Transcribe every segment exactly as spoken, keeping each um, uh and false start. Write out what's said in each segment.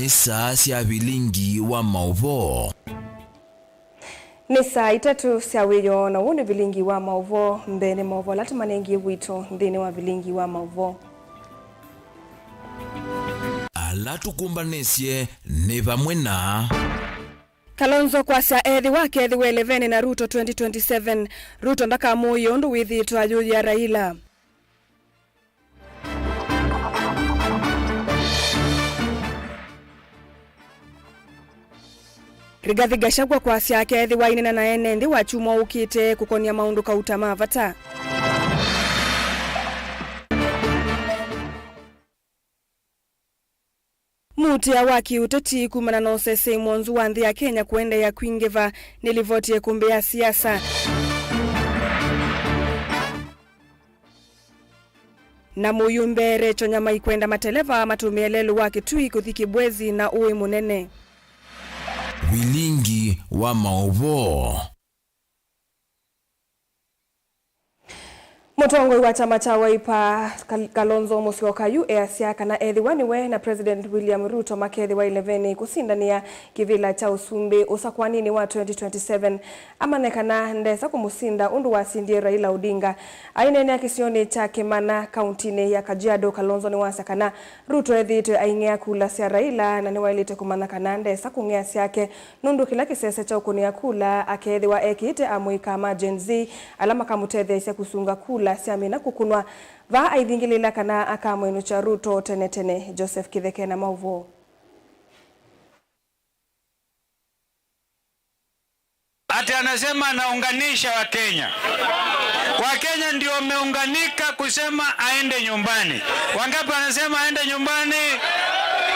Nĩ saa sya vilingi wa maũvoo. Nĩ saa itatũ sya wĩoo, na ũũ nĩ vilingi wa maũvoo. Mbeenĩ, maũvoo ala tũmanengie witũ nthĩnĩ wa vilingi wa maũvoo. Ala tũkũmbanĩsye nĩ vamwe na Kalonzo kwasya ethĩwa akethĩwa elevenĩ na Ruto twenty twenty-seven, Ruto ndakamũĩe ũndũ wĩthĩĩtwe ayũyĩa Raila. Rigathi Gachagua kwasya akeethĩwa aineena na ene nthĩ wakyumwa ũkĩte kũkonia maũndũ kauta ma vata. Muutĩa wa kĩũteti kumana na ũsesei mwonzu wa nthĩ ya Kenya kũendeea kwingĩva nĩ livoti ya ĩkũmbĩ ya siasa. Na mũyumbe Recho Nyamai kwenda mateleva matũmĩe lelũ wa Kitui kũthi Kibwezi na ũĩ mũnene. Vilingi wa maũvoo. Mũtongoi wa kyama kya Wiper, Kal-, Kalonzo Musyoka yu easya kana ethĩwa nĩwe na President William Ruto makethĩwa ilevenĩ kũsindanĩa kĩvĩla kya ũsumbĩ ũsakwaninĩ wa twenty twenty-seven, amanye kana ndesa kũmũsinda ũndũ wasindie Raila Odinga. Aineenea kĩsionĩ kya Kimana, kauntinĩ ya Kajiado, Kalonzo nĩwasya kana Ruto ethĩĩtwe aing'ea kula sya Raila na nĩwaĩlĩte kũmanya kana ndesa kũng'ea syake, nũndũ kĩla kĩsese kya ũkũnĩa kula akeethĩwa ekĩĩte amũika ma Gen Z ala makamũtetheesya kũsunga kula syamina kũkũnwa. Vaa aithingĩlĩĩla kana akamwĩnũkya Ruto tene tene. Joseph Kĩtheke na maũvoo. Ati anasema anaunganisha Wakenya. Wakenya ndio wameunganika kusema aende nyumbani. Wangapi wanasema aende nyumbani?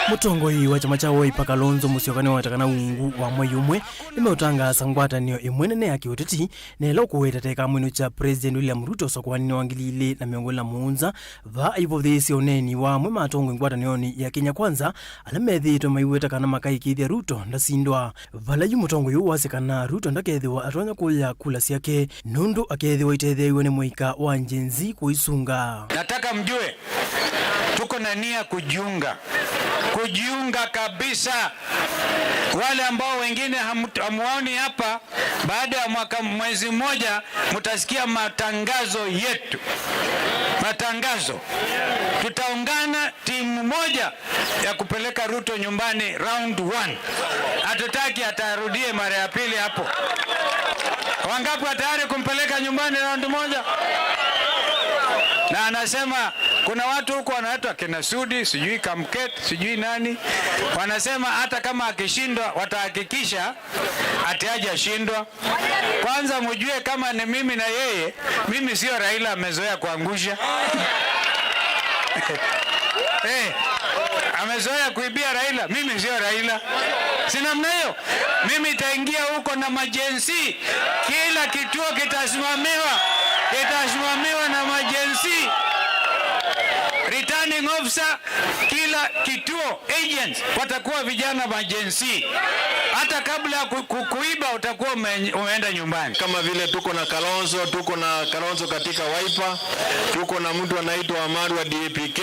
Mũtongoi wa kyama kya Wiper Kalonzo Musyoka nĩwaweta kana ungu wa mwei ũmwe nĩmeũtangaasa ngwatanĩo ĩmwe nene ya kĩũteti, na ĩla ũkũweta ta ĩkamwĩnũkya President William Ruto ũsakũaninĩ wa ngili ilĩ na mĩongo ĩlĩ na mũonza, vaa aivũthĩĩsye ũneeni wa amwe ma atongoi ngwatanĩonĩ ya Kenya Kwanza, ala methĩĩtwe maiweta kana makaĩkĩĩthya Ruto ndasindwa. Vala yu mũtongoi ũũ wasya kana Ruto ndakethĩwa atonya kũya kula syake, nũndũ akethĩwa itetheew'e nĩ mũika wa Gen Z kũisunga. Nataka mjue, tuko na nia kujiunga. Kujiunga kabisa. Wale ambao wengine hamu-, hamuoni hapa, baada ya mwaka, mwezi mmoja, mutasikia matangazo yetu. Matangazo. Tutaungana timu moja ya kupeleka Ruto nyumbani round one. Hatutaki atarudie mara ya pili hapo. Wangapi wa tayari kumpeleka nyumbani round moja? Na anasema kuna watu huko wanaitwa kina Sudi, sijui Kamket, sijui nani. Wanasema hata kama akishindwa, watahakikisha ati hajashindwa. Kwanza mujue kama ni mimi na yeye, mimi sio Raila amezoea kuangusha. Eh, amezoea kuibia Raila, mimi sio Raila. Si namna hiyo? Mimi itaingia huko na ma Gen Z. Kila kituo kitasimamiwa, kitasimamiwa na ma Gen Z. Returning officer, kila kituo, agents watakuwa vijana wa Gen Z. Hata kabla ya ku-, ku-, kuiba utakuwa ume-, umeenda nyumbani. Kama vile tuko na Kalonzo, tuko na Kalonzo katika Wiper, tuko na mtu anaitwa Ahmad wa D A P K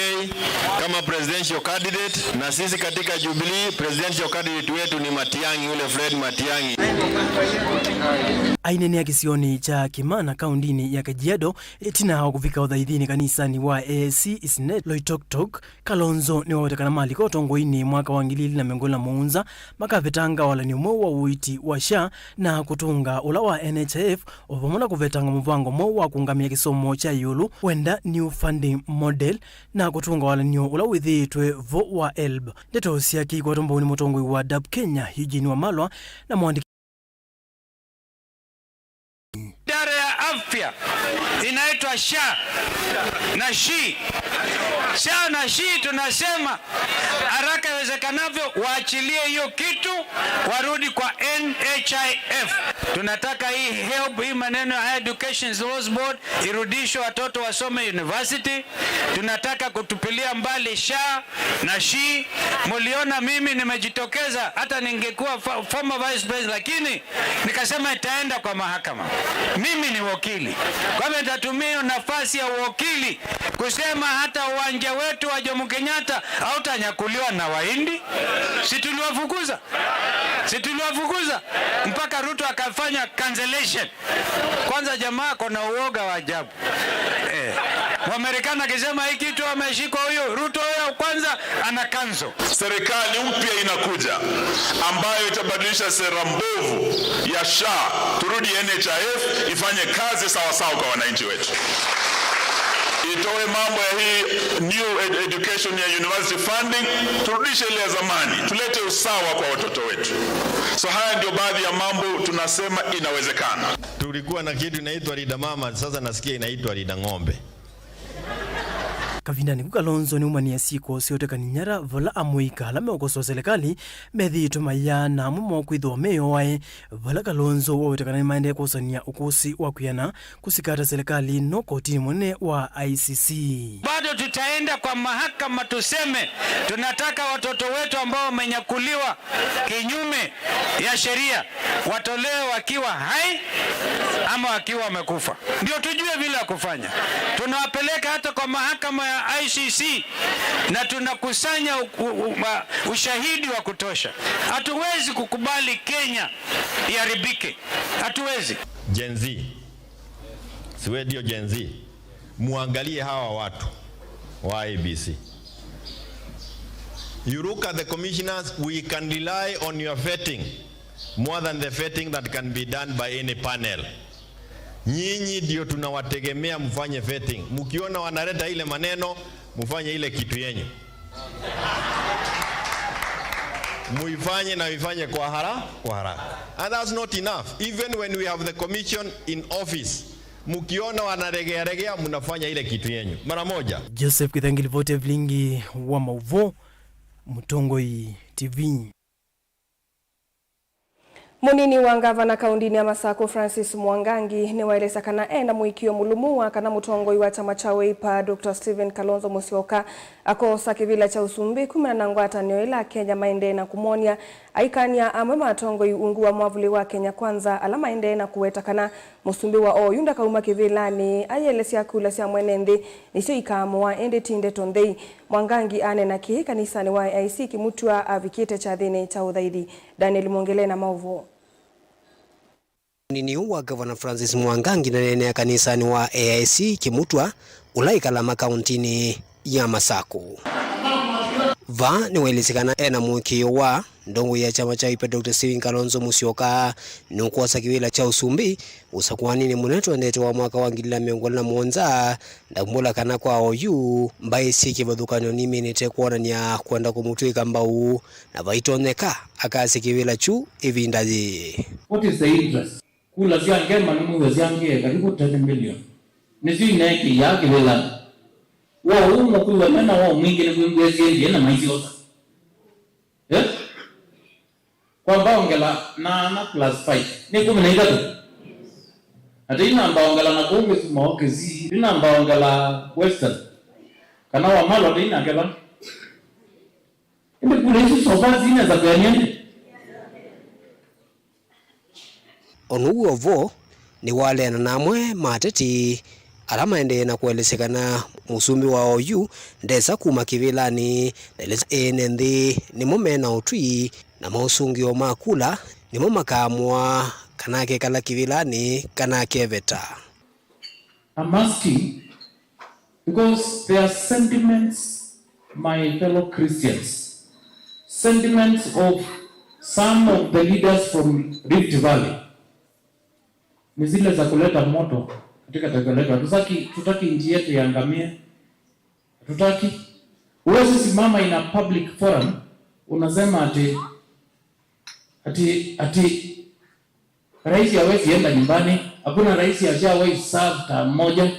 kama presidential candidate, na sisi katika Jubilee, presidential candidate wetu ni Matiang'i, ule Fred Matiang'i. Aineenea kĩsionĩ kya Kimana, kaũndinĩ ya Kajiado, ĩtina wa kũvika ũthaithinĩ kanisanĩ wa A A C Isinet Loitoktok, Kalonzo nĩwaweta kana malika ũtongoinĩ mwaka wa ngili ilĩ na mĩongo ĩlĩ na mũonza makavetanga walany'o mweũ wa ũiiti wa SHA na kũtũnga ũla wa N H I F, o vamwe na kũvetanga mũvango mweũ wa kũũngamĩa kĩsomo kya ĩũlũ, wenda New Funding Model, na kũtũnga walany'o ũla wĩthĩĩtwe vo wa HELB. Ndeto syake ikwatwa mbau nĩ mũtongoi wa DAP Kenya, Eugene Wamalwa, na mũandĩki Idara ya afya inaitwa SHA na SHI. SHA na SHI tunasema haraka iwezekanavyo waachilie hiyo kitu, warudi kwa N H I F. Tunataka hii HELB, hii maneno ya Higher Education Loans Board, irudishwe, watoto wasome university. Tunataka kutupilia mbali SHA na SHI. Muliona mimi nimejitokeza, hata ningekuwa fo-, former vice president, lakini nikasema itaenda kwa mahakama. Mimi ni wakili. Kwa hivyo nitatumia hiyo nafasi ya uwakili kusema hata uwanja wetu wa Jomo Kenyatta hautanyakuliwa na Wahindi. Si tuliwafukuza? Si tuliwafukuza? Mpaka Ruto akafanya cancellation. Kwanza jamaa ako na uoga wa ajabu. Eh. Wamarekani akisema hii kitu ameshikwa huyu, Ruto huyo kwanza ana cancel. Serikali mpya inakuja ambayo itabadilisha sera mbovu ya SHA, turudi NHIF ifanye kazi sawa sawa kwa wananchi wetu. Itoe mambo ya hii new ed-, education ya university funding, turudishe ile ya zamani, tulete usawa kwa watoto wetu. So haya ndio baadhi ya mambo tunasema inawezekana. Tulikuwa na kitu inaitwa Linda Mama, sasa nasikia inaitwa Linda Ng'ombe. Kavindanĩ ku, Kalonzo nĩumanie syĩko sya ũtekani nyara vala amũika ala meũkosoa selekalĩ methĩĩtwe maiana amwe moo kwĩthĩwa meyoae, vala Kalonzo waũĩte kana nĩmaendee kwosania ũkũsĩ wa kwĩana kũsikata selekalĩ no kotinĩ mũnene wa I C C. Bado tutaenda kwa mahakama tuseme tunataka watoto wetu ambao wamenyakuliwa kinyume ya sheria watolewe wakiwa hai ama wakiwa wamekufa, ndio tujue vile ya kufanya. Tunawapeleka hata kwa mahakama ya I C C na tunakusanya u-, u-, u-, ma-, ushahidi wa kutosha. Hatuwezi kukubali Kenya iharibike, hatuwezi. Gen Z, si wewe ndio Gen Z? Muangalie hawa watu wa I E B C. You look at the commissioners, we can rely on your vetting more than the vetting that can be done by any panel. Nyinyi ndio tunawategemea mfanye vetting. Mkiona wanaleta ile maneno, mfanye ile kitu yenyu. Muifanye na ifanye kwa hara-, kwa haraka. And that's not enough. Even when we have the commission in office, mkiona wanaregea regea, mnafanya ile kitu yenyu mara moja. Joseph Kithangi, ripoti ya vilingi wa mauvoo, Mũtongoi T V. Mũnini wa ngavana kaũndĩnĩ ya Masakũ, Francis Mwangangi, nĩwaelesya kana e na mũĩkĩĩo mũlũmu wa kana mũtongoi wa kyama kya Wiper, Doctor Stephen Kalonzo Musyoka, akoosa kĩvĩla kya ũsumbĩ kumana na ngwatanĩo ĩla Akenya maendee na kũmony'a, aikany'a amwe ma atongoi ungu wa mwavũli wa Kenya Kwanza ala maendee na kũweta kana mũsumbĩ wa oyu ndakauma kĩvĩlanĩ, ayĩelesya kula sya mwene nthĩ nĩsyo ikaamũa, ĩndĩ ti ndeto nthei. Mwangangi aneena kĩĩ kanisanĩ wa A I C Kĩmutwa avikĩte kyathĩnĩ kya ũthaithi. Daniel Mwongele na maũvoo. Mũnini ũũ wa Ngavana Francis Mwangangi naneenea kanisanĩ wa A I C Kĩmutwa, ũla wĩ Kalama kaũntĩnĩ ya Masakũ. Vaa nĩwaelesye kana ena mũĩkĩĩo wa ndongoi ya kyama kya Wiper Doctor Stephen Kalonzo Musyoka nũkwosa kĩvĩla kya ũsumbĩ ũsakũanĩnĩ mũnene twendete wa mwaka wa ngili ilĩ na mĩongo ĩlĩ na mũonza, ndaumbũla kana kwa oyu mbaĩ syĩ kĩvathũkany'o niminĩte kwonany'a kwenda kũmũtw'ĩka mbau na vaitonyeka akasye kĩvĩla kyu ĩvinda yĩĩ. What is the interest? Kula sya ngema nĩmwĩw'a syangĩe karibu ten million. Nĩsyo ineekĩaa kĩvĩlanĩ. Woo ũũ mũkwĩw'a me na woo mwingĩ nĩkwĩmbwĩe syendie na maisyosa. Eh? Kwamba ongela nana plus five. Nĩ kũmi na itatũ. Atĩ inamba ongela na kũu Kisumu, Kisii. Inamba ongela Western. Kana Wamalwa atĩ inakeva. Ĩndĩ kula isu sofa zinesa kwenia nĩ. O na ũu wĩ o vo, nĩwaleana na amwe ma ateti ala maendee na kũelesya kana mũsumbĩ wa oyu ndesa kuma kĩvĩlanĩ, na ĩlĩ ene nthĩ nĩmo me na ũtwi na maũsũngĩo ma kula nĩmo makaamũa kana akekala kĩvĩlanĩ kana akeveta. I'm asking because there are sentiments, my fellow Christians, sentiments of some of the leaders from Rift Valley ni zile za kuleta moto katika taifa letu. Hatutaki, tutaki nchi yetu iangamie. Hatutaki. Huwezi simama in a public forum unasema ati, ati, ati rais hawezi enda nyumbani. Hakuna rais ashawahi serve term moja.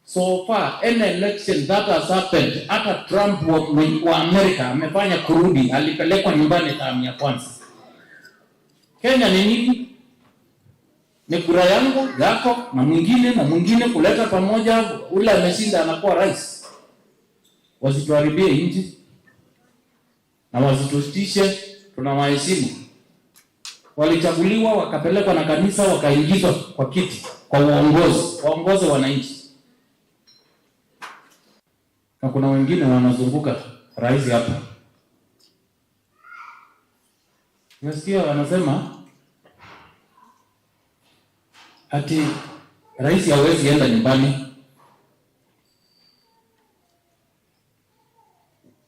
So far, any election that has happened, hata Trump wa, wa America amefanya kurudi, alipelekwa nyumbani term ya kwanza. Kenya ni nini? Ni kura yangu, yako, na mwingine, na mwingine, kuleta pamoja, ule ameshinda anakuwa rais. Wasituharibie nchi. Na wasitutishe, tunawaheshimu. Walichaguliwa, wakapelekwa na kanisa, wakaingizwa kwa kiti, kwa uongozi, waongoze wananchi. Na kuna wengine wanazunguka rais hapa. Nimesikia wanasema ati rais hawezi enda nyumbani.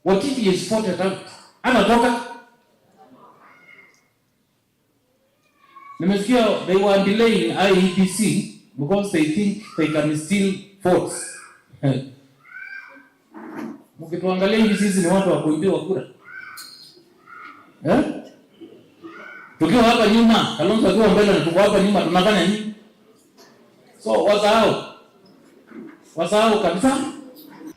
What if he is voted out? Anatoka? Nimesikia they were delaying I E B C because they think they can steal votes. Mkituangalia hivi, sisi ni watu wa kuibiwa kura eh? Tukiwa hapa nyuma, Kalonzo akiwa mbele na tuko hapa nyuma, tunafanya nini? So wasahau, wasahau kabisa.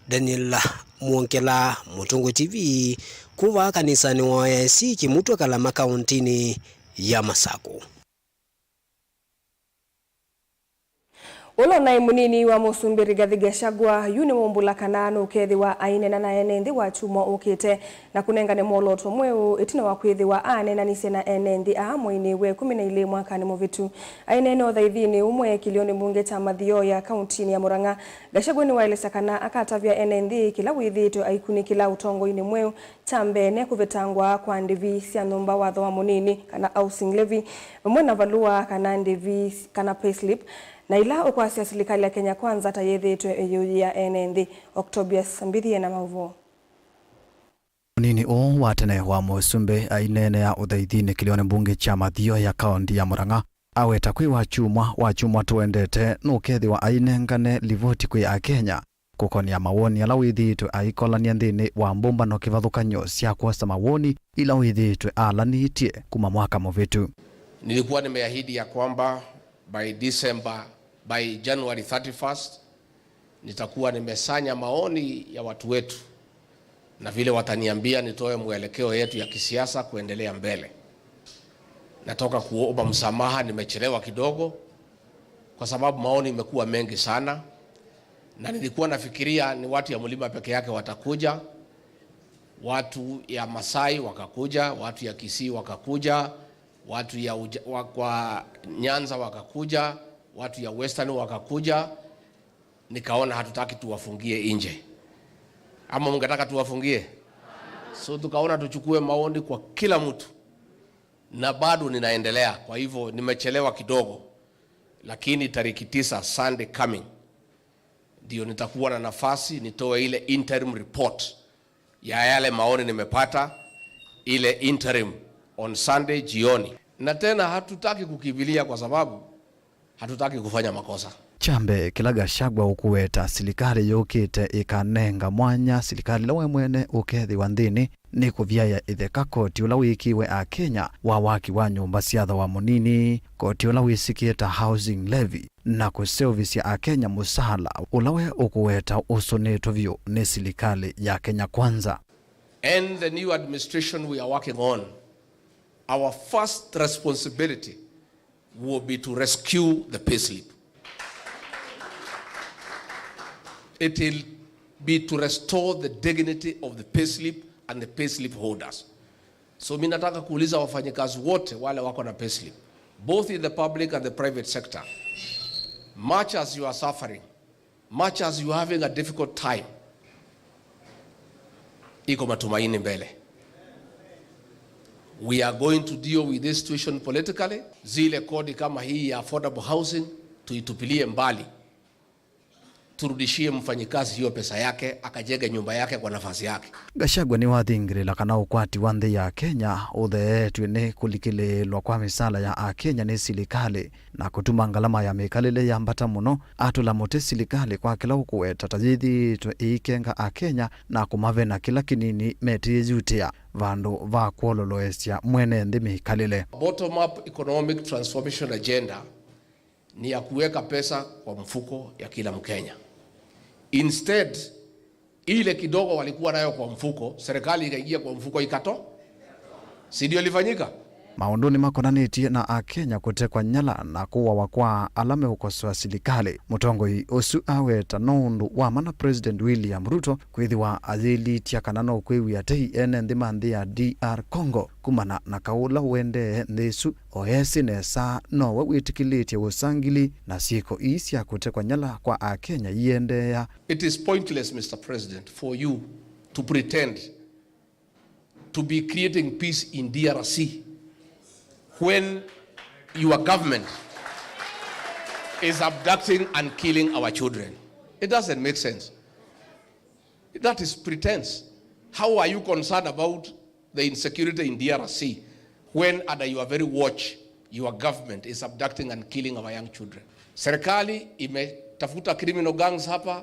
Daniel Mwongela, Mũtũngũ T V, kuma kanisanĩ wa A I C Kĩmutwa Kalama, kaũntĩnĩ ya Masaku. Ũla ũnaĩ mũnini wa Mũsumbĩ Rigathi Gachagua yu nĩwaumbũla kana nũkethĩwa aineena na ene nthĩ Wakyumwa ũkĩte na kũnengane mwolooto mweũ ĩtina wa kwĩthĩwa aaneenanisye na ene nthĩ aa mweinĩ wa ĩkũmi na ilĩ mwakanĩ mũvĩtu. Aineena ũthaithinĩ ũmwe kĩlĩonĩ mbunge kya Mathioya kaũntĩnĩ ya Murang'a, Gachagua nĩwaelesya kana akatavya ene nthĩ kĩla wĩthĩĩtwe aikunĩkĩla ũtongoinĩ mweũ. Kya mbee, nĩ kũvetangwa kwa ndĩvi sya nyũmba watho wa mũnini, kana housing levy, vamwe na valũa kana ndĩvi kana payslip, na ila ũkwasya silikalĩ ya Kenya Kwanza ta yĩthĩĩtwe ĩyĩũyĩa ene nthĩ. Octobius Mbithi ena maũvoo. Mũnini ũũ wa tene wa Mũsumbĩ aineenea ũthaithinĩ kĩlĩonĩ mbunge kya Mathioya kaũntĩ ya Murang'a, aweta kwĩ Wakyumwa, Wakyumwa tũendete nũkethĩwa ainengane livoti kwĩ Akenya kũkonĩa mawoni ala wĩthĩĩtwe aikolany'a nthĩnĩ wa mbũmbano kĩvathũkany'o sya kwosa mawoni ila wĩthĩĩtwe alanĩtye kuma mwaka mũvĩtu. Nilikuwa nimeahidi ya kwamba by December, by January thirty-first, nitakuwa nimesanya maoni ya watu wetu, na vile wataniambia nitoe mwelekeo yetu ya kisiasa kuendelea mbele. Natoka kuomba msamaha, nimechelewa kidogo kwa sababu maoni imekuwa mengi sana, na nilikuwa nafikiria ni watu ya mlima peke yake watakuja, watu ya Masai wakakuja, watu ya Kisii wakakuja, watu ya uja, wa, kwa Nyanza wakakuja, watu ya Western wakakuja. Nikaona hatutaki tuwafungie nje. Ama mngetaka tuwafungie? So tukaona tuchukue maoni kwa kila mtu, na bado ninaendelea. Kwa hivyo nimechelewa kidogo, lakini tariki tisa, Sunday coming, ndio nitakuwa na nafasi nitoe ile interim report ya yale maoni nimepata, ile interim, on Sunday jioni. Na tena hatutaki kukimbilia kwa sababu hatutaki kufanya makosa. Kya mbee, kĩla Gachagua ũkũweta silikalĩ yũkĩte ĩkanenga mwanya silikalĩ ĩla we mwene ũkethĩwa nthĩnĩ nĩ kũvyaĩa ĩtheka koti ũla wĩkĩwe Akenya wa waki wa nyũmba sya thooa mũnini, koti ũla wĩsĩkĩe ta housing levy, na kũseũvĩsya Akenya mũsaala ũla we ũkũweta ũsũnĩtwe vyũ nĩ silikalĩ ya Kenya Kwanza. And the new administration we are working on, our first responsibility will be to rescue the payslip. It will be to restore the dignity of the payslip and the payslip holders. So mi nataka kuuliza wafanyikazi wote wale wako na payslip, both in the public and the private sector, much as you are suffering, much as you are having a difficult time, iko matumaini mbele. We are going to deal with this situation politically. Zile kodi kama hii ya affordable housing tuitupilie mbali. Turudishie mfanyikazi hiyo pesa yake, akajenge nyumba yake kwa nafasi yake. Gachagua nĩwathingĩlĩla kana ũkwati wa nthĩ ya Kenya ũtheetw'e nĩ kũlikĩlĩĩlwa kwa mĩsaala ya Akenya nĩ silikalĩ, na kũtuma ngalama ya mĩkalĩle yambata mũno, atũla mũtĩ silikalĩ kwa kĩla ũkũweta ta yĩthĩĩtwe ĩikenga Akenya na kũmavena kĩla kĩnini metĩĩyutĩa, vandũ va kwololoesya mwene nthĩ mĩkalĩle. Bottom up economic transformation agenda ni ya kuweka pesa kwa mfuko ya kila Mkenya. Instead, ile kidogo walikuwa nayo kwa mfuko, serikali ikaingia kwa mfuko ikato. Si ndio ilifanyika? Maũndũnĩ makonanĩtye na Akenya kũtekwa nyala na kũawa kwa ala meũkosoa silikalĩ, mũtongoi ũsu aweta no ũndũ wa mana President William Ruto kwĩthĩwa ayĩlitya kana no kwĩw'ĩa tei ene nthĩ ma nthĩ ya D R Congo kumana na kaũ ũla ũendee nthĩ ĩsu. O esĩ nesa, nowe wĩtĩkĩlĩtye ũsangili na syĩko ii sya kũtekwa nyala kwa Akenya iendeea. It is pointless, Mister President, for you to pretend to be creating peace in D R C When your government is abducting and killing our children, it doesn't make sense. That is pretense. How are you concerned about the insecurity in D R C when under your very watch, your government is abducting and killing our young children? Serikali imetafuta criminal gangs hapa,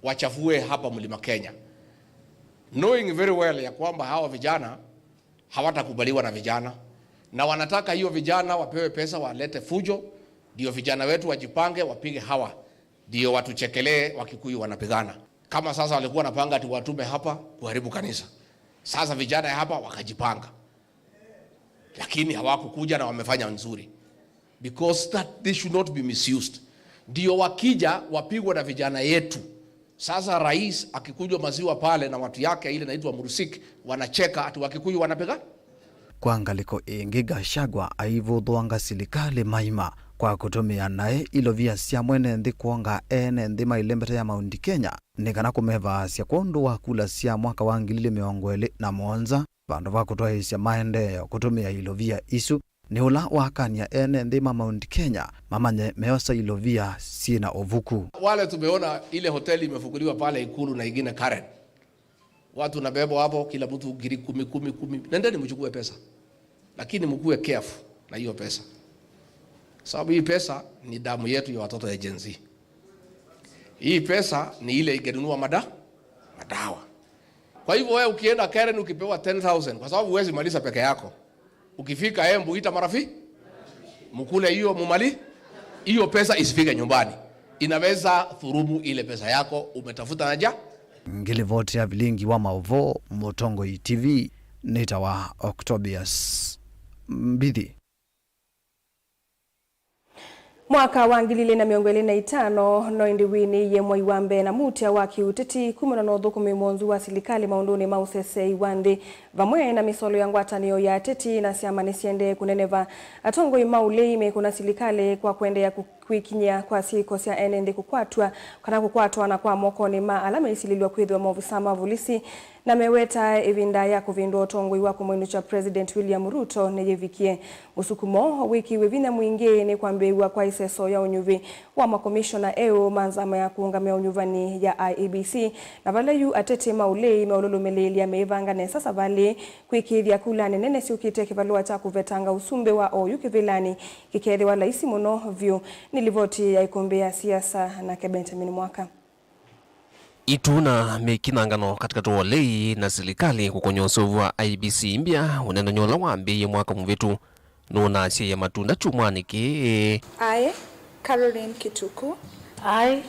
wachafue hapa Mlima Kenya, knowing very well ya kwamba hawa vijana hawatakubaliwa na vijana, na wanataka hiyo vijana wapewe pesa, walete fujo, ndio vijana wetu wajipange, wapige hawa, ndio watuchekelee Wakikuyu wanapigana. Kama sasa walikuwa wanapanga ati watume hapa kuharibu kanisa, sasa vijana ya hapa wakajipanga, lakini hawakukuja na wamefanya nzuri, because that they should not be misused. Ndio wakija wapigwe na vijana yetu. Sasa rais akikunywa maziwa pale na watu yake ile inaitwa Murusik, wanacheka ati Wakikuyu wanapiga. Kwa ngalĩko ĩngĩ, Gachagua aivũthũanga silikalĩ maima kwa kũtũmĩa naĩ ilovia sya mwene nthĩ kwonga ene nthĩ mailembete ya Mount Kenya nĩ kana kũmevaasya kwondũ wa kula sya mwaka wa ngili ilĩ mĩongo ĩlĩ na mũonza, vandũ va kũtwaĩĩsya maendeeo kũtũmĩa ilovia isu. Nĩ ũla wakany'a ene nthĩ ma Mount Kenya mamanye meosa ilovia syĩ na ũvuku. Wale tumeona ile hoteli imefunguliwa pale Ikulu na ingine Karen, watu nabebwa hapo, kila mtu ngiri kumi, kumi, kumi. Nendeni mchukue pesa, lakini mkuwe careful na hiyo pesa, sababu hii pesa ni damu yetu ya watoto ya Gen Z. Hii pesa ni ile ingenunua mada madawa. Kwa hivyo wewe ukienda Karen ukipewa ten thousand, kwa sababu huwezi maliza peke yako, ukifika Embu ita marafi, mkule hiyo mumali, hiyo pesa isifike nyumbani, inaweza thurumu ile pesa yako umetafuta na ja. Ngilivoti ya vilingi wa maũvoo, Mũtongoi T V, nĩtawa Octobius Mbithi. Mwaka wa ngili ilĩ na mĩongo ĩlĩ na itano no ĩndĩ wĩnĩie mwei wa mbee na muutya wa kĩũteti kumana na ũthũkũmi mwonzu wa silikalĩ maũndũnĩ ma ũseseei wa nthĩ, vamwe na mĩsolo ya ngwatanĩo ya ateti na syama nĩsiendee kũneneva. Atongoi ma ũlei mekũna silikalĩ kwa kũendeea kũ-, kwĩkinyĩa kwa syĩko sya ene nthĩ kũkwatw'a kana kũkwatwa na kwa mokonĩ ma ala maisilĩlw'a kwĩthĩwa maovisaa ma volisi. Na mewetaa ĩvinda ya kũvĩndũa ũtongoi wa kũmwĩnũkya President William Ruto nĩyĩvikie. Mũsukumo wĩkĩiwe vinya mwingĩ nĩ kwambĩĩw'a kwa ĩseso ya ũnyuvi wa makomishona eũ ma nzama ya kũũngamĩa ũnyuvani ya I E B C, na vala yu ateti ma ũlei meũlũlũmĩlĩĩlya meĩvanga nesa savalĩ kwĩkĩĩthya kulanĩ nene syũkĩte kĩvalũa kya kũvetanga ũsumbĩ wa oyu kĩvĩlanĩ kĩkeethĩwa laisi mũno vyũ. Nĩ livoti ya ĩkũmbĩ ya siasa nake Benjamin Mwaka. Itu na mĩkinangano katĩkatĩ wa ũlei na silikalĩ kũkony'a ũseũvyo wa I E B C mbya, ũnendanyo ũla wambĩĩie mwaka mũvĩtu nũnaasyaie matunda kyumwanĩ kĩĩ. Aĩ, Caroline Kituku. Aĩ,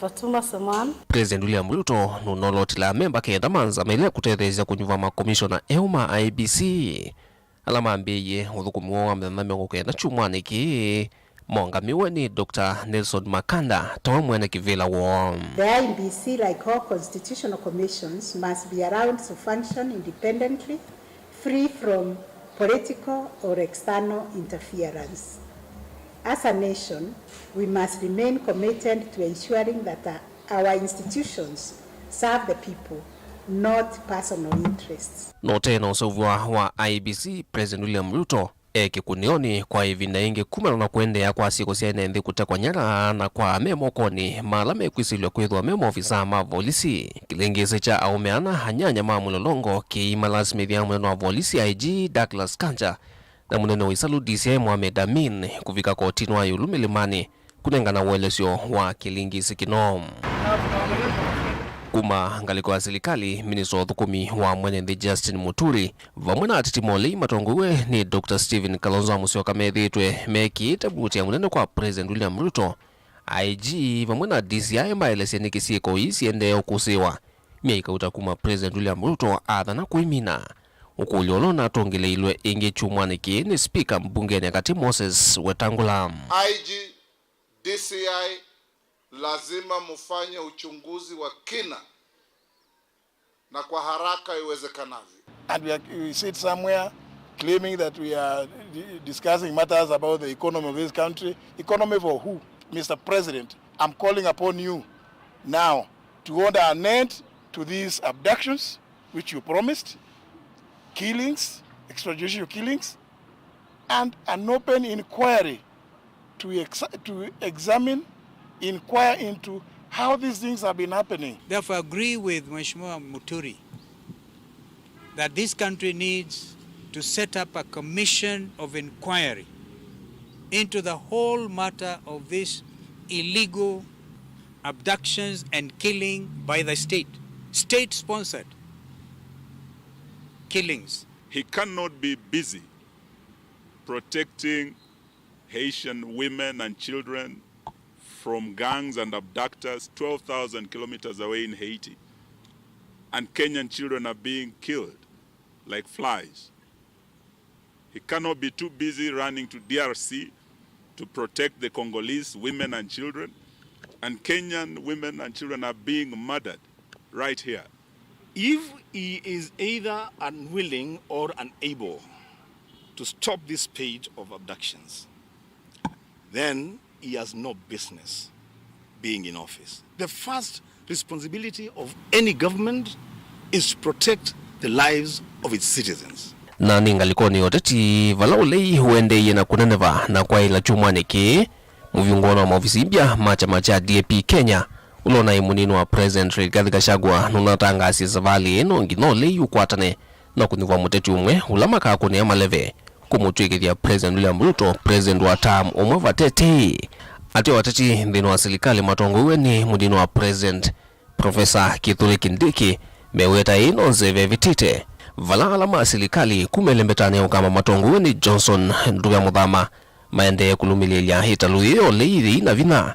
Fatuma Saman. President William Ruto nũnolotela amemba kenda ma nzama ĩla ĩkũtetheesya kũnyuva makomishona eũ ma I E B C. Ala mambĩĩie ũthũkũmi woo wa mĩthenya mĩongo kenda kyumwanĩ kĩĩ, maũngamĩwe nĩ Doctor Nelson Makanda, tawe mwene kĩvĩla woo. The I E B C, like all constitutional commissions, must be allowed to function independently, free from political or external interference. As a nation, we must remain committed to ensuring that, uh, our institutions serve the people, not personal interests. No tena ũseũvyo wa I E B C, President William Ruto e kĩkũnĩonĩ kwa ĩvinda yĩngĩ kumana na kũendeea kwa syĩko sya ene nthĩ kũtekwa nyara na kwa me mokonĩ ma ala mekwĩsĩlw'a kwĩthĩwa me maovisaa ma volisi. Kĩlĩngĩĩsĩ kya aũme ana anyanya ma mũlolongo kĩimalasimĩthya mũnene wa volisi I G Douglas Kanja na mũnene wa ĩsalũ D C I Mohamed Amin kũvika kotinĩ wa ĩũlũ mĩlĩmanĩ kũnengana ũelesyo wa kĩlĩngĩĩsĩ kĩno. Kuma ngalĩko ya silikalĩ, minista wa ũthũkũmi wa mwene nthĩ Justin Muturi vamwe na ateti ma ũlei matongoew'e nĩ Doctor Stephen Kalonzo Musyoka methĩĩtwe mekĩĩte mbuti ya mũnene kwa President William Ruto. I G vamwe na D C I maelesya nĩkĩ syĩko ii siendee ũkũsĩĩwa myei kauta kuma President William Ruto athana kwĩmina. Ũkũlyo ũla ũnatongeleilwe ĩngĩ kyumwanĩ kĩĩ nĩ spika mbungenĩ ya katĩ Moses Wetangula. I G, D C I, lazima mufanye uchunguzi wa kina na kwa haraka iwezekanavyo. And we are, we sit somewhere claiming that we are di-, discussing matters about the economy of this country. Economy for who? Mister President, I'm calling upon you now to order an end to these abductions which you promised, killings, extrajudicial killings, And an open inquiry to ex-, to examine, inquire into how these things have been happening. Therefore, I agree with Mheshimiwa Muturi that this country needs to set up a commission of inquiry into the whole matter of this illegal abductions and killing by the state, state-sponsored killings. He cannot be busy protecting Haitian women and children from gangs and abductors twelve thousand kilometers away in Haiti, and Kenyan children are being killed like flies. He cannot be too busy running to D R C to protect the Congolese women and children, and Kenyan women and children are being murdered right here. If he is either unwilling or unable to stop this spate of abductions, then he has no business being in office. The first responsibility of any government is to protect the lives of its citizens. Na nĩ ngalĩkonĩ ya ũteti, vala ũlei ũendeeie na kũneneva na kwaĩla kyumwanĩ kĩĩ, mũvingũano wa maovisi mbya ma kyama kya D A P Kenya, ũla ũnaĩ mũnini wa President Rigathi Gachagua, nũnatangaasie savalĩ ĩno nginya ũlei ũkwatane na kũnyuvwa mũteti ũmwe ũla makakũnĩa maleve kũmũtw'ĩkĩthya President William Ruto, President wa term ũmwe vate ĩtee. Ateo ateti nthĩnĩ wa silikalĩ matongoew'e nĩ mũnini wa President, Professor Kithure Kindiki, meweta ĩno nzeve ĩvĩtĩte, vala ala ma silikalĩ kuma ĩlembetanĩ ya ũkamba matongoew'e nĩ Johnson Nduga Muthama maendee kũlũmĩlĩĩlya ĩtalũ yĩĩ ya ũlei yĩi na vinya,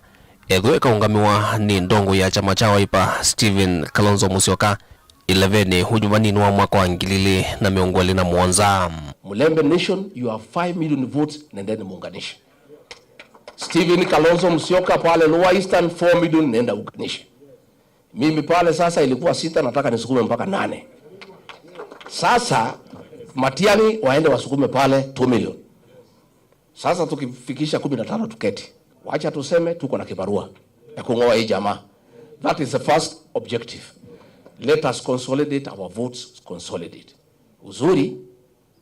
ethĩwa ĩkaũngamĩwa nĩ ndongoi ya kyama kya Wiper, Stephen Kalonzo Musyoka, ĩlevenĩ ũyu vanini wa mwaka wa ngili ilĩ na mĩongo ĩlĩ na mũonza. Mulembe Nation, you have five million votes, nendeni muunganishe. Stephen Kalonzo Musyoka pale Lower Eastern, four million, nenda unganishe. Mimi pale sasa ilikuwa sita, nataka nisukume mpaka nane. Sasa Matiang'i waende wasukume pale two million. Sasa tukifikisha kumi na tano tuketi. Wacha tuseme tuko na kibarua ya kung'oa hii jamaa. That is the first objective. Let us consolidate our votes, consolidate. Uzuri,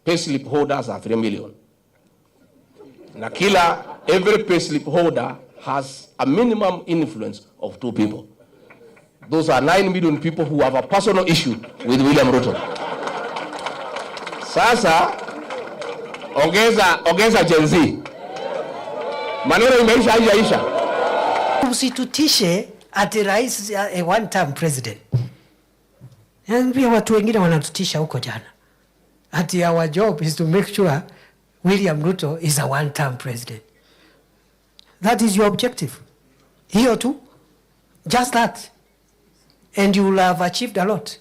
payslip holders are three million. Na kila, every payslip holder has a minimum influence of two people. Those are nine million people who have a personal issue with William Ruto. Sasa, ongeza, ongeza Gen Z. Maneno imeisha, haijaisha? Usitutishe ati rais, eh, one term president. Yaani pia watu wengine wanatutisha huko jana. Ati our job is to make sure William Ruto is a one term president. That is your objective. Hiyo tu. Just that. And you will have achieved a lot.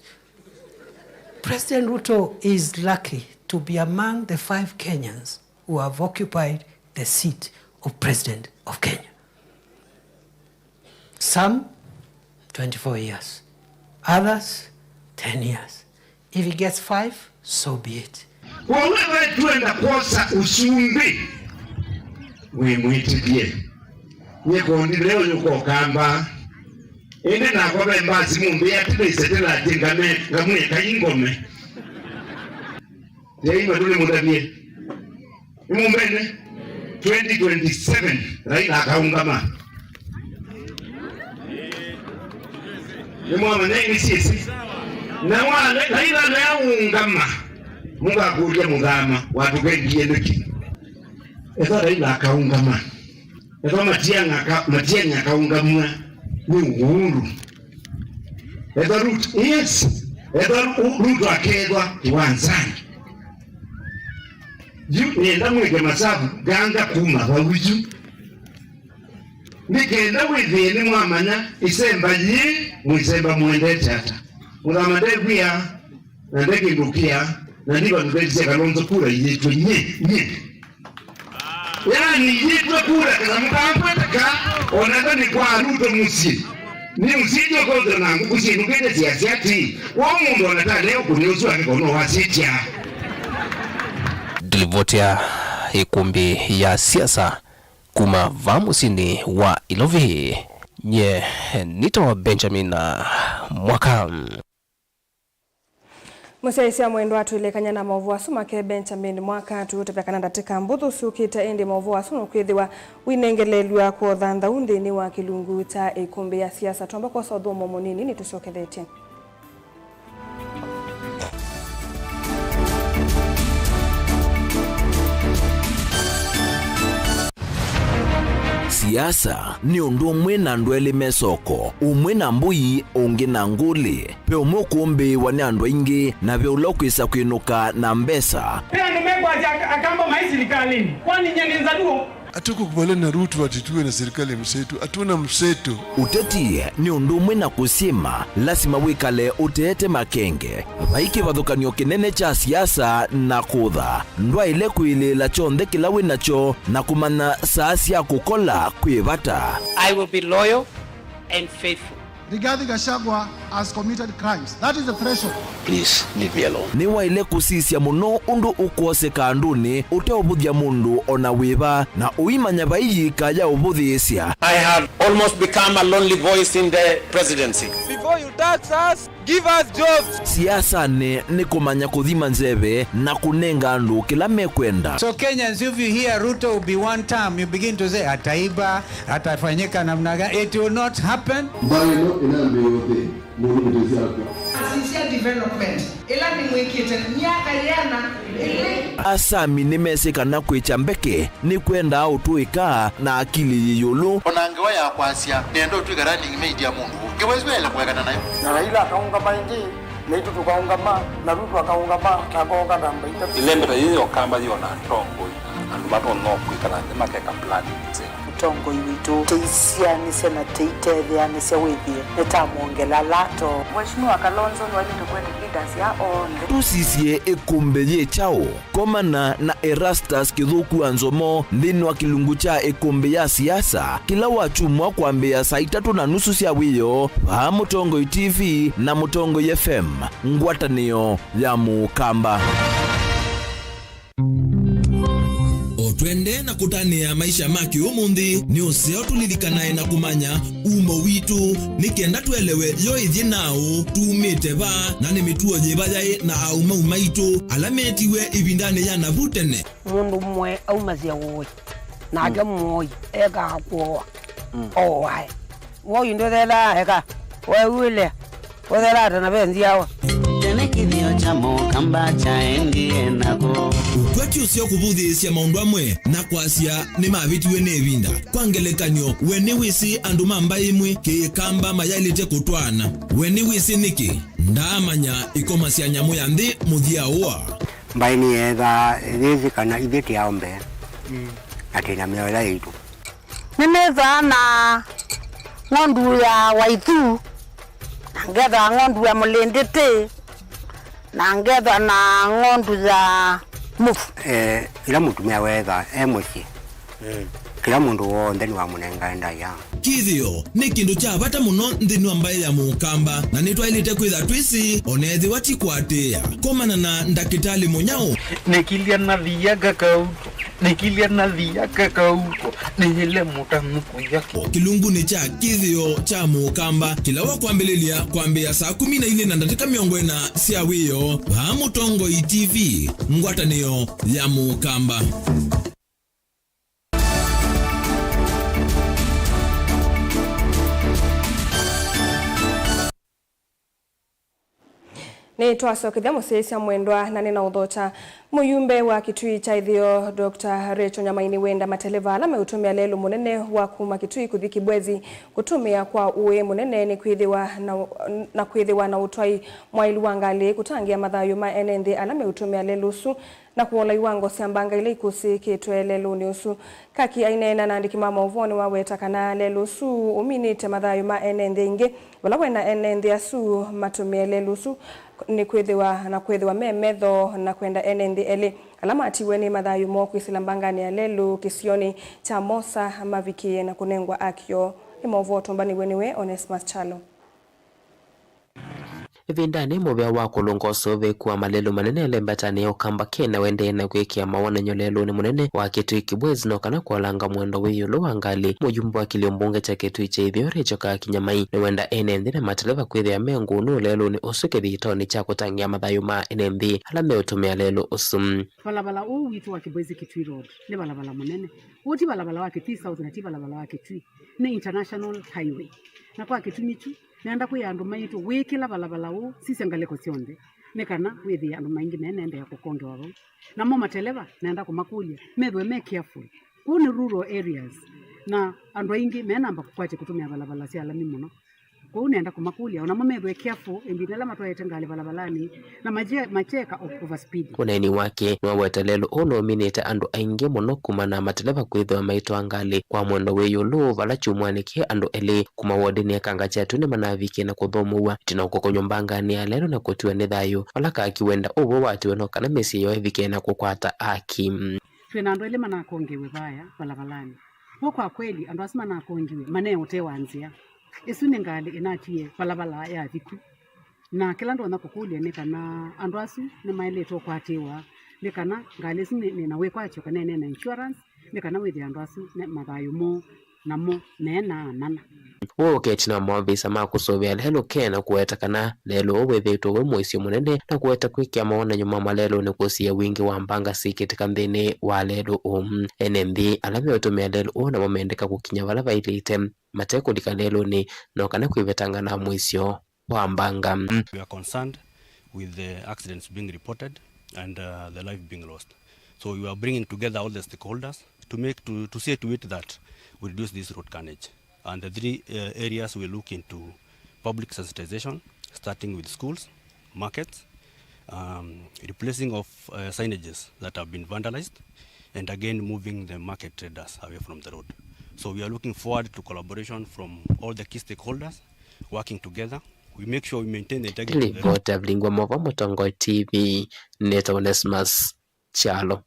President Ruto is lucky to be among the five Kenyans who have occupied the seat of President of Kenya. Some, twenty-four years. Others, ten years. If he gets five, so be it. Kwa wewe twenda kwosa ũsumbĩ, wĩmwĩtĩthye. Nyie kũndi leo nyũka ũkamba. Ĩndĩ nakwa ve mbasi mũmbĩ atĩlĩse tĩlatĩ ngame, ngamwĩe kai ngome. Yai matũ nĩmũtavye. Nĩmũmbene? Twenty twenty-seven, Raila akaũngama. Nĩmwamanya nĩ syĩsĩ. Na wa Raila neaũngama, mũkakũlya Mũthama, watũkendie nĩkĩ? Ethwa Raila akaũngama. Ethwa Matiang'i aka-, Matiang'i akaũngamw'a nĩ Uhuru. Ethwa Ruto, yes. Ethwa Ru-, Ruto akethwa kĩwanzanĩ. Yu nĩenda mwĩke masavu nganga kuma vau yu. Nĩ kenda wĩthĩe nĩmwamanya ĩsemba yĩĩ, mwĩsemba mũendete ata. Mũthama ndekwĩa, na nde kĩndũ kĩa, na ndiva ndũtetisye Kalonzo kura iyĩtwe nye, nye. Yaani, iyĩtwe kura kana mũtambweteka, ona enda nĩ kwa Ruto mũsyĩ. Nĩ ũsĩtye ũkothe na ngũkũ syĩnũkĩte siasya ati, wa mũndũ ona tane ũkũnĩ ũsu angĩkorwo no wasĩtya. Ndilivoti ya ĩkũmbĩ ya siasa kuma vaa mũsyĩnĩ wa Ilovi, nye nĩtawa Benjamin Mwaka. Mũsyaĩĩsya mwendwa, twĩlekany'a na maũvoo asu make Benjamin Mwaka, tũũtavya kana ndatĩka mbũthũ syũkĩte, ĩndĩ maũvoo asu nũkwĩthĩwa ũinengelelw'a kwa ũthanthau nthĩnĩ wa kĩlungu kya ĩkũmbĩ ya siasa. Twamba kwosa ũthũmũo mũnini, nĩtũsyokethetye. Siasa nĩ ũndũ ũmwe na andũ elĩ me soko, ũmwe na mbũi, ũngĩ na ngũlĩ. Ve ũmwe ũkũmbĩĩwa nĩ andũ aingĩ, na ve ũla ũkwĩsa kwĩnũka na mbesa. Ve andũ mekwasya Akamba maĩ silikalĩnĩ, kwani nyie nĩ Nzaluo? Hatukukubaliana na Ruto ati tuwe na serikali ya mseto. Hatuna mseto. Ũteti nĩ ũndũ ũmwe na kũsyĩma, lasima wĩkale ũteete makenge. Vai kĩvathũkany'o kĩnene kya siasa na kũtha. Ndwaĩle kwĩlĩĩla kyonthe kĩla wĩ nakyo na kũmanya saa sya kũkola kwĩ vata. I will be loyal and faithful. Rigathi Gachagua has committed crimes. That is the threshold. Please leave me alone. Nĩwaĩle kũsisya mũno ũndũ ũkwoseka andũnĩ ũteũvũthya mũndũ o na wĩva, na ũimanya vai yĩika ya ũvũthĩĩsya. I have almost become a lonely voice in the presidency. Before you tax us, give us jobs. Siasanĩ nĩ kũmanya kũthima nzeve na kũnenga andũ kĩla mekwenda. So Kenyans, if you hear Ruto will be one term, you begin to say, "Ataiba, atafanyika namna gani?" It will not happen. Mbaĩ ĩno ĩnambĩĩa ũthĩ, mũndũ mũtesi akw'a. Asisya development ĩla nĩmwĩkĩte myaka yĩana ĩlĩ. Asami nĩmesĩ kana kwĩkya mbeke nĩkwendaa ũtũĩka na akili yĩ ĩũlũ. O na ngewa ya kwasya, nĩenda ũtw'ĩka running mate ya mũndũ ũngĩ. Ngewa ĩsu yaĩle kũekana nayo. Na Raila akaũngama ĩngĩ, naitũ tũkaũngama, na Ruto akaũngama, na akooka namba itatũ. Ĩlembeta yĩĩ ya Ũkamba yĩ o na atongoi, andũ matonya o kwĩkala nthĩ makeka plan nzeo. Mũtongoi witũ, tũisyaanĩsya na tũitetheanĩsya wĩthĩe nĩtamwongela lato. Mheshimiwa Kalonzo nĩwaĩlĩte kũete leaders ya onthe. Tũsisye ĩkũmbĩ yĩ kyaũ? Komana na Erastus Kĩthũku wa Nzomo nthĩnĩ wa kĩlungu kya ĩkũmbĩ ya siasa kĩla wakyumwa kwambĩĩa saa itatũ na nusu sya wĩoo vaa Mũtongoi T V na Mũtongoi F M, ngwatanĩo ya Mũkamba. O twendee na kũtanĩa maisha ma kĩũmũnthĩ, nĩ ũseo tũlilikanae na kũmanya umo witũ, nĩ kenda tũelewe yo ĩthyĩ naaũ, tumĩte va, na nĩ mĩtuo yĩva yaĩ na aũmau maitũ ala meetiwe ĩvindanĩ ya navu tene. Mũndũ mũmwe aumasya ũĩ, nake mũoi ekaa kũoa, ooae. Woi ndũthelaa eka, weew'ĩlea, ũthelaa ta na ve nzyawa. Tene kĩthĩo kya Mũkamba kyaendie nako. Ũtw'a ti ũseo kũvũthĩĩsya maũndũ amwe na kwasya nĩmavĩtiwe nĩ ĩvinda. Kwa ngelekany'o, we nĩwĩsĩ andũ ma mbaĩ ĩmwe Kĩkamba mayaĩlĩte kũtwaana? We nĩwĩsĩ nĩkĩ? Ndaamanya ĩkoma sya nyamũ ya nthĩ mũthya ũa. Mbaĩ nĩyeethaa yĩsĩ kana ithyĩ tĩ aũmbe, na twĩ na mĩao ĩla yaitũ. Nĩnethaa na ng'ondu ya Waithu, na ngethaa ng'ondu ya Mũlĩndĩtĩ, na ngetha na ng'ondu ya Mũvu. Eh, ĩla mũtumĩa weetha e mũsyĩ, kĩla mũndũ w'onthe nĩwamũnengae ndaĩa. Kĩthĩo nĩ kĩndũ kya vata mũno nthĩnĩ wa mbaĩ ya Mũkamba, na nĩtwaĩlĩte kwĩtha twĩsĩ, o na ethĩwa ti kũatĩĩa. Komana na ndakĩtalĩ mũnyaũ. Nĩkilya na thia kakauto. Nĩkilya na thia kakauko, nĩyĩle mũtanu kũya kĩ. Kĩlungunĩ kya kĩthĩo kya Mũkamba, kĩla wakwambĩlĩlya kwambĩĩa saa kũmi na ilĩ na ndatĩka mĩongo ĩna sya wĩoo, vaa Mũtongoi T V, ngwatanĩo ya Mũkamba. Nĩtwasokethya mũsyaĩĩsya mwendwa, na nĩnaũthokya. Mũyumbe wa Kitui kya Ĩtheo, Doctor Rachel Nyamai nĩwenda mateleva ala meũtũmĩa lelũ mũnene wa kuma Kitui kũthi Kibwezi kũtũmĩa kwa ũĩ mũnene nĩkwĩthĩwa na, na kwĩthĩwa na ũtwai mwaĩlu wa ngalĩ kũtangĩĩa mathayũ ma ene nthĩ ala meũtũmĩa lelũ ũsu na kũola iwango sya mbanga ila ikũsĩĩkĩtwe lelũnĩ ũsu. Kaki aineena na andĩki ma maũvoo nĩwaweta kana lelũ ũsu ũminĩte mathayũ ma ene nthĩ aingĩ, vala wena ene nthĩ asu matũmĩe lelũ ũsu nĩkwĩthĩwa na kwĩthĩwa me metho na kwenda ene nthĩ elĩ ala matiwe nĩ mathayũ moo kwĩsĩla mbanganĩ ya lelũ kĩsionĩ kya Mosa mavikĩe na kũnengwa akyo. Nĩ maũvoo tũmbanĩw'e nĩwe Onesmus Kyalo. Ĩvindanĩ, mũvĩa wa kũlũnga ũseũvĩku wa malelũ manene alembetanĩa Ũkamba Ken na ũendee na kwĩkĩa mawonany'o lelũnĩ mũnene wa Kitui Kibwezi no kana kũalanga mwendo wĩ ĩũlũ wa ngalĩ. Mũyumbe wa kĩlio mbunge kya Kitui kya Itheo Rachel Kaaki Nyamai nĩwenda ene nthĩ na mateleva kwĩthĩa me ngũnũ lelũnĩ ũsu kĩthitonĩ kya kũtangĩĩa mathayũ ma ene nthĩ ala meũtũmĩa lelũ ũsu. Valabala ũũ witũ wa Kibwezi Kitui Road nĩ valabala mũnene. Ũũ ti valabala wa Kitui South na ti valabala wa Kitui. Nĩ international highway. Na kwa kĩtumi kyu, nenda kwĩa andũ maitũ wĩkĩla valabala ũũ sisya ngalĩko syonthe, nĩ kana wĩthĩe andũ maingĩ menendeea kũkongewa vau. Namo mateleva, nenda kũmakũlya methwe me careful. Kũu nĩ rural areas, na andũ aingĩ menamba kũkwatya kũtũmĩa valabala sya lami mũno. Kwoou nenda kũmakũlya o namo methwe careful ĩvinda ĩla matwaĩte ngalĩ valavalani na maje-, makyeka o-, overspeed. Ũneeni wake nĩwaweta lelũ ũũ nũminĩte andũ aingĩ mũno kumana na mateleva kwĩthĩwa maitwaa ngalĩ kwa mwendo wĩ ĩũlũ, vala kyumwanĩ kĩĩ andũ elĩ kuma wodinĩ ya Kangakyetu nĩmanavikie na kũthũmũw'a. Ĩtina wa kũkonywa mbanganĩ ya lelũ na kũtiwa nĩ thayũ, vala Kaaki wenda ũw'o watiwe no kana mĩsyĩ yoo ĩvike na kũkwata aki. Twĩ na andũ elĩ manakongewe vaya valavalani. W'o kwa kweli, andũ asu manakongiwe maneũte wa nzĩa. Ĩsu nĩ ngalĩ ĩnatie valavala ya viku. Na kĩla ndonya kũkũlya nĩ kana andũ asu nĩmaĩlĩte ũkwatĩĩwa, nĩ kana ngalĩ ĩsu nĩ, nĩ na wĩkwatyo kana ĩne na insurance, nĩ kana wĩthĩa andũ asu me mathayũ moo namo me na amana. Ũũ ũketi na maovisa ma kũsũvĩa lelũ Ken kũweta kana lelũ ũũ wĩthĩĩtwe wĩ mũisyo mũnene na kũweta kwĩkĩa mawonany'o ma malelũnĩ kũsiĩĩa wingĩ wa mbanga sikĩtĩka nthĩnĩ wa lelũ ũũ. Ene nthĩ ala meũtũmĩa lelũ ũũ namo mendeka kũkinya vala vaĩlĩte matekũlika lelũnĩ no kana kwĩvetanga na mũisyo wa mbanga. We are concerned with the accidents being reported and, uh, the life being lost. So we are bringing together all the stakeholders to make, to, to see to it that we reduce this road carnage. And the three, uh, areas we look into: public sensitization, starting with schools, markets, um, replacing of, uh, signages that have been vandalized, and again moving the market traders away from the road. So we are looking forward to collaboration from all the key stakeholders working together. We make sure we maintain the integrity of the road. Ripoti ya Vilingi wa Mauvoo, Mũtongoi T V, nĩtawa Onesmus Kyalo.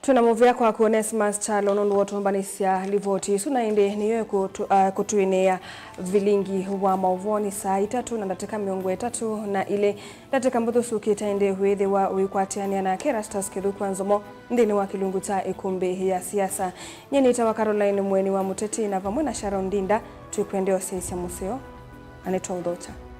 Twĩna mũvea kwaku Onesmus Kyalo nũndũ wa ũtũmbanĩsya livoti ĩsu, na ĩndĩ nĩyo ĩkũtũ-, ah, kũtwĩnĩĩa Vilingi wa Mauvoo. Nĩ saa itatũ na ndatĩka mĩongo ĩtatũ na ilĩ. Ndatĩka mbũthũ syũkĩte ĩndĩ wĩthĩwa ũikwatĩanĩa nake Erastus Kĩthũku wa Nzomo nthĩnĩ wa kĩlungu kya ĩkũmbĩ ya siasa. Nyie nĩtawa Caroline Mweni wa Mũteti, na vamwe na Sharon Ndinda twĩkwendea ũsyaĩĩsya mũseo na nĩtwaũthokya.